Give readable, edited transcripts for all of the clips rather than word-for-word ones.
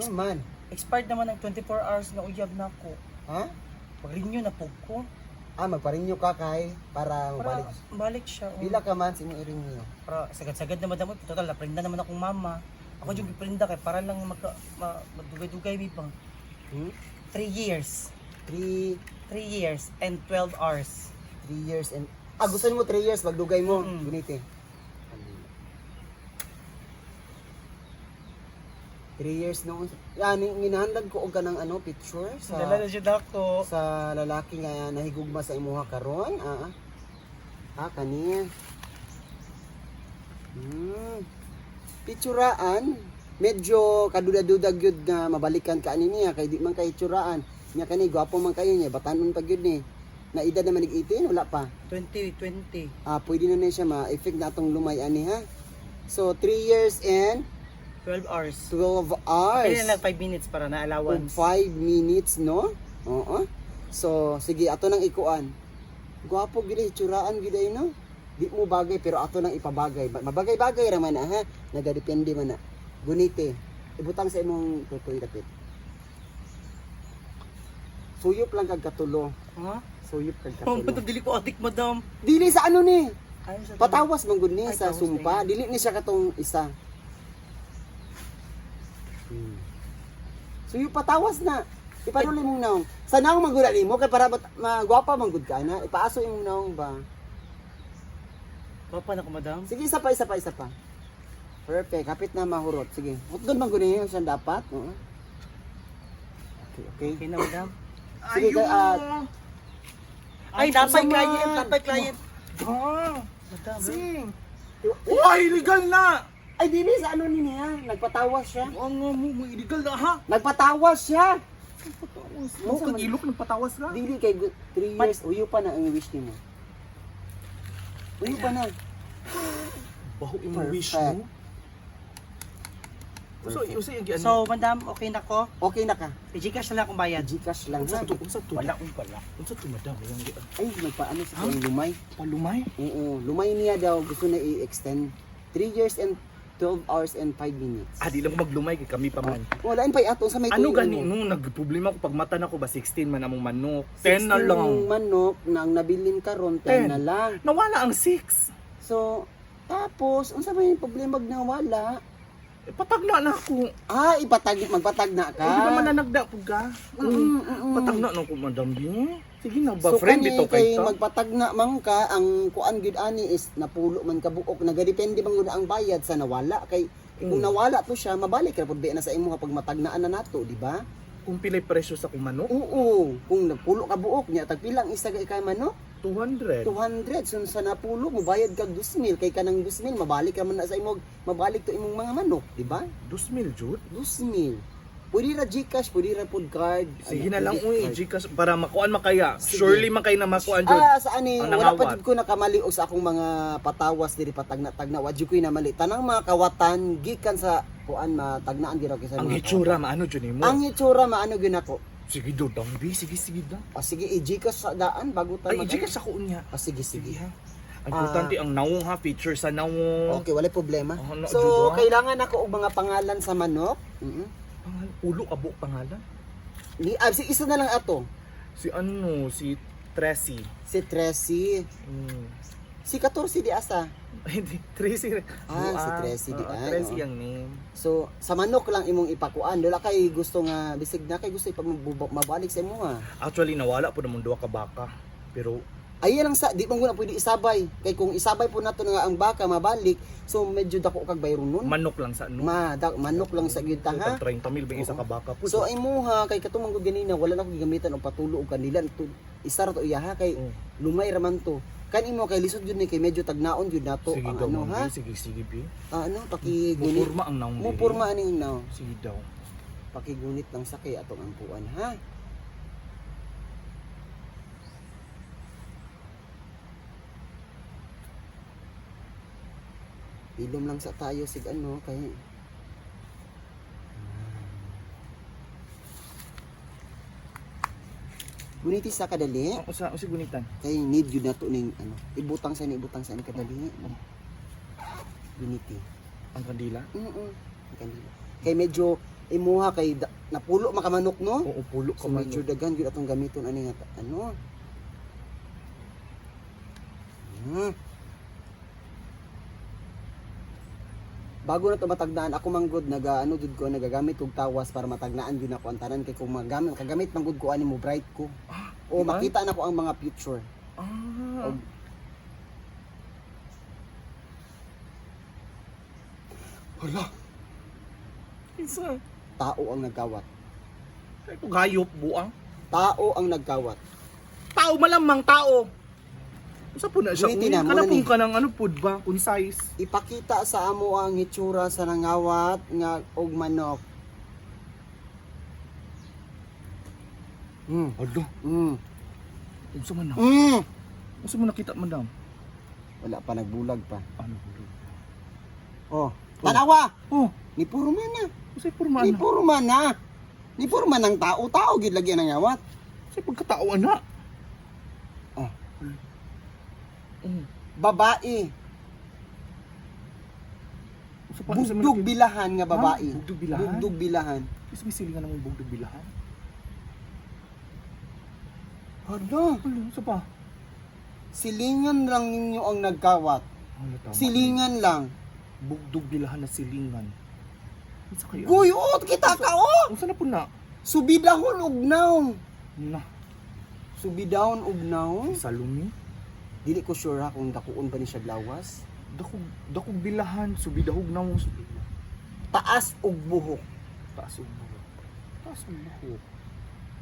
Man. Expired naman ang 24 hours nga uyab na ako. Ha? Pag-renew na pug ko. Ah, magpa-renew ka kay para Para mabalik. balik siya. Oh. Pila ka man sa imong i-renew? Para sagad-sagad na, madam. Total, naprinda naman akong mama. Ako yung giprinda kay para lang magka, magdugay-dugay mi pa. Hmm? 3 years. 3 3 years and 12 hours. 3 years and ah, gusto nimo 3 years magdugay mo. Gunite. 3 years no. Yan ginahandlan ko og kanang ano picture sa Dala na siya dako. Sa lalaki nga nahigugma sa imuha karon. Ah. Ah, kani. Picturaan medyo kaduda-duda gyud nga mabalikan ka ani niya kay di man kay itsuraan. Nya kani gwapo man kayo niya, batanon pa gyud ni. Na edad naman nig 18, wala pa. 20, 20. Ah, pwede na na siya ma-effect na atong lumay ani ha. So 3 years and 12 hours. 12 hours. Pili na lang 5 minutes para na Og allowance. 5 minutes, no? Oo. So, sige, ato nang ikuan. Gwapo gid ay, tsuraan gid ay, no? Di mo bagay pero ato nang ipabagay. Mabagay-bagay ra man na, ha. Nagadepende man na. Gunite. Ibutang sa imong tutoy dapit. Suyop lang kag katulo. Ha? Suyop kag Oh, katulo. madam, dili ko adik, madam. Dili sa ano ni? Ayun sa Patawas man gud ni Ay, sa tawas sumpa. Dili ni siya katong isa. So yung patawas na. Ipanuloy mong naong. Sa naong magura nimo kay para magwapa man gud ka na. Ipaaso imong naong ba. Papa na ko, madam. Sige, isa pa, isa pa, isa pa. Perfect. Kapit na mahurot. Sige. Hutdon man gud niyo siya dapat. Oo. Okay, okay. Okay na, madam. Sige, ah, Ay, napay man. client, napay client. Ah, Madam. sing. Uy, illegal na! Ay, dili sa ano ni niya. Nagpatawas siya. Oo nga mo, mo illegal na ha. Nagpatawas siya. Patawas. Mo kag ilok nagpatawas ka. Dili kay 3 years uyo pa na ang wish nimo. Uyo pa na. Baho imong wish Perfect. mo. So, usa yung giano. So, madam, okay na ko. Okay na ka. I-Gcash na lang akong bayad. Gcash lang unsa ha. to? Unsa to? Wala akong wala. Unsa to, madam? Yang giano. Ay, magpaano sa kanyang lumay. Palumay. Oo, lumay niya daw gusto na i-extend 3 years and 12 hours and 5 minutes. Ah, di lang ko maglumay kay kami pa man. Wala pa ato sa may Ano tuyo gani mo. no nagproblema ko pag mata na ko ba 16 man among manok. 10 na 16 lang. yung manok na ang nabilin karon 10 10. na lang. Nawala ang 6. So, tapos unsa may problema pag nawala? Eh, patagna na ako. Ah, ipatag magpatag na ka. Eh, di ba man nanagda po ka? Patagna na ko, madam. Bi. Sige na ba, So friend, kani ito kay kay ta. magpatagna man ka, ang kuan gyud ani is napulo man ka buok, nagadepende man gud ang bayad sa nawala kay kung nawala to siya mabalik ra pud ba na sa imo pag matagnaan na nato, di ba? Kung pilay presyo sa kong manok, Oo, kung napulo ka buok nya tag pilang isa ka ikay manok? 200. 200 so sa napulo mo bayad kag 2,000 kay kanang 2,000 mabalik ra man na sa imo, mabalik to imong mga manok, di ba? 2,000 jud. 2,000. Pwede ra GCash, pwede ra pod card. Sige ano, na lang credit uy, card. Gcash para makuan makaya. Sige. Surely man kay na makuan jud. Ah, sa ani, Ang wala pa nangawat. jud ko nakamali og sa akong mga patawas diri patagna-tagna. Wa jud ko'y namali. Tanang mga kawatan gikan sa kuan matagnaan gid ako sa Ang mga hitsura maano jud nimo. kawatan. Ang hitsura maano gyud nako. Sige daw, dangbi, sige sige daw. Ah, sige, i-GCash sa daan bago ta Ay, mag- i-Gcash ako unya. Ah, sige, sige. Sige ha. Ang importante ang nawong ha, feature sa nawong. Okay, wala problema. Oh, no, So, jud, ah. kailangan ako og mga pangalan sa manok. Pangal, ulo ka buok pangalan. Ni ah, si isa na lang ato. Si ano, si Tracy. Si Tracy. Si 14 di asa. Hindi, Tracy. Ah, si Tracy di ay, Tracy oo. ang name. So, sa manok lang imong ipakuan. Wala kay gusto nga bisig na kay gusto ipamabalik sa imo ha. Actually nawala po namang duha ka baka. Pero Ay lang sa di man guna pwede isabay. Kay kung isabay po nato nga ang baka mabalik, so medyo dako kag bayron nun. Manok lang sa ano. Manok lang sa gyud ta ha. Tag 30 mil ba isa ka baka po. So imuha kay katong man ganina wala na ko gigamitan og patulo og kanila isa ra to iya ha kay Oh. lumay ra man to. Kan imo kay lisod gyud ni kay medyo tagnaon gyud nato Sige ang daw, ano ma'am, ha. Sige, sige, bi. Ah, ano pakigunit. Mupurma ang naong Mo diri. purma aning now. Sige daw. Pakigunit lang sa kay atong ampuan ha. Ilom lang sa tayo sig ano kay Guniti sa kadali Ang usa usa gunitan. kay need yun na to ning ano ibutang sa ni kadali. Guniti. Ang kandila. Ang kandila. Kay medyo Imuha kay napulo makamanok, no? Oo, pulo ka So man. medyo daghan gyud atong gamiton ani nga ano. Bago na to matagnaan, ako manggod naga ano jud ko, nagagamit og tawas para matagnaan gyud ako ang tanan kay kung magamit kagamit manggod ko ani mo bright ko. O di ba? makita na ko ang mga future. Ah. Hala, Isa. tao ang nagkawat. Ay, kung hayop, buang. Tao ang nagkawat. Tao malamang tao. Usa po na siya. Gamitin na, muna Kanapong ni. ka ng ano pud ba? Kung size. Ipakita sa amo ang hitsura sa nangawat nga og manok. Hala, unsa man na? Unsa man nakita, madam? Wala pa, nagbulag pa. Ano bulo? Oh, tanawa. Oh, Ni puro man na. unsay porma Ni na? puro man na. Ni puro man ang tao, tao gid lagi ang nangawat. Unsay pagkatao ana? Oh. Oh. Babae, Unsa pa unsa man bugdog nakita? bilahan nga babae. Ha? Bugdog bilahan? Bugdog bilahan. Kasi may silingan namang bugdog bilahan. Hala, Hala, unsa pa? silingan lang ninyo ang nagkawat. Hala, tama. Silingan lang. Bugdog bilahan na silingan. Unsa kaya? Guy, oh, kita ka oh. Unsa na po na? Subidahon og naw. Na, Subidahon og naw. salumi. Dili ko sure ha kung dakuon ba ni siya lawas. Dakog dakog bilahan, subidahog na mo. Taas og buhok, Taas og buhok. Taas og buhok.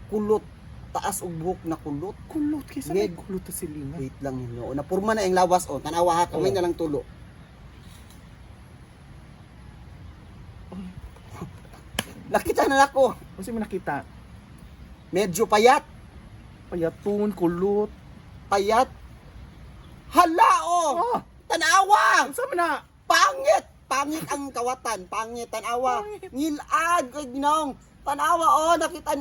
kulot. Taas og buhok na kulot. Kulot kaysa may Med- kulot ta silingan. Wait lang ninyo. O, napurma na ang lawas o. Tanawa ha, kamay Oh. na lang tulo. Nakita na ako. Unsa man nakita? Medyo payat. Payatun, kulot. Payat. Hala o! Ah, Tanawa! unsa man na? Pangit! Pangit ang kawatan. Pangit, tanawa. Pangit. Ngilag, ginong. Tanawa o, nakita.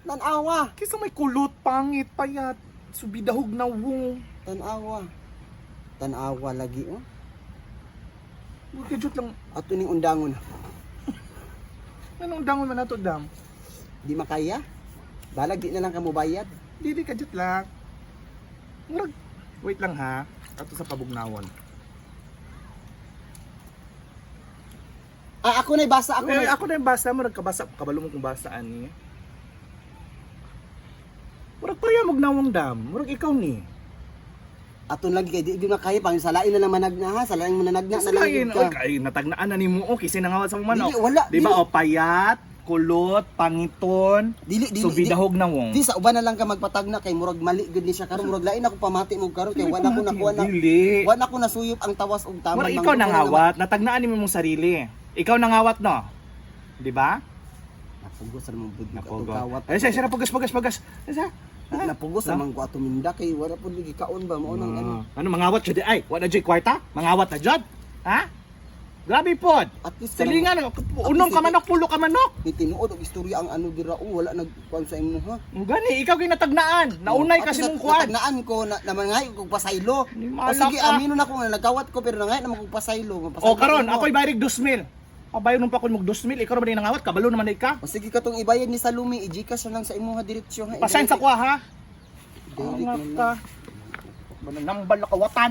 Tanawa. Kaysa may kulot, pangit, payat, subidahog na wong. Tanawa. Tanawa lagi o. Kajut lang. Ato ning undangon. Anong dangon man nato dam? Di makaya? Balag di na lang kamo bayad. Dili kajut lang. Murag, wait lang ha. Ato sa pabugnawon. Ah, ako na basa ako Ako, na. ako na yung basa, murag kabasa, kabalo mo kung basa ani. Murag pareha mo gnawang dam. Murag ikaw ni. Aton lagi kay di gyud makaya pang salain na lang managna ha, salain mo nanagna na lang Salain, gyud ka. oy, kay natagnaan na nimo oh, kasi nangawat sa mong manok. Dili wala. Di ba oh, payat, kulot, pangiton, Dili dili. subidahog na wong. Di sa uban na lang ka magpatagna kay murag mali gyud ni siya karon, murag lain ako pamati mo karon kay wala ko nakuha na Dili. wala ko nasuyop ang tawas og taman. Murag ikaw Manggod ko na nangawat, natagnaan nimo mong sarili. Ikaw nangawat no? Di ba? Napugos sa namang budlog atong Napugo. kawat. Ay, siya, siya, napugas, pugas, pugas. Ay, siya. Napugos sa mga ato minda kay wala pud lagi kaon ba mao nang ano. Ano, mangawat jud ay? Wala jud kwarta? Mangawat na jud? Ha? Grabe pod. At least kanang- Silingan, unom ka manok, pulo ka manok. Ni tinuod og istorya ang ano dira oh, wala nagkuan sa imo ha. Ang Gani, ikaw kay natagnaan. Naunay At kasi least mong kuan. Natagnaan ko na namangay kog pasaylo. Ni O mala sige, ka. amino na ko nga nagkawat ko pero nangay naman kog pasaylo. O karon, ako'y bayrig 2,000. Pabayo nung pa kon mog 2,000, ikaw naman yung nangawat, kabalo naman ka. O sige katong ibayad ni Salumi, i-Gcash na lang sa imuha diretsyo ha. Pasign sa kuha ha. Direct na Angat lang. ka. Mananambal na kawatan.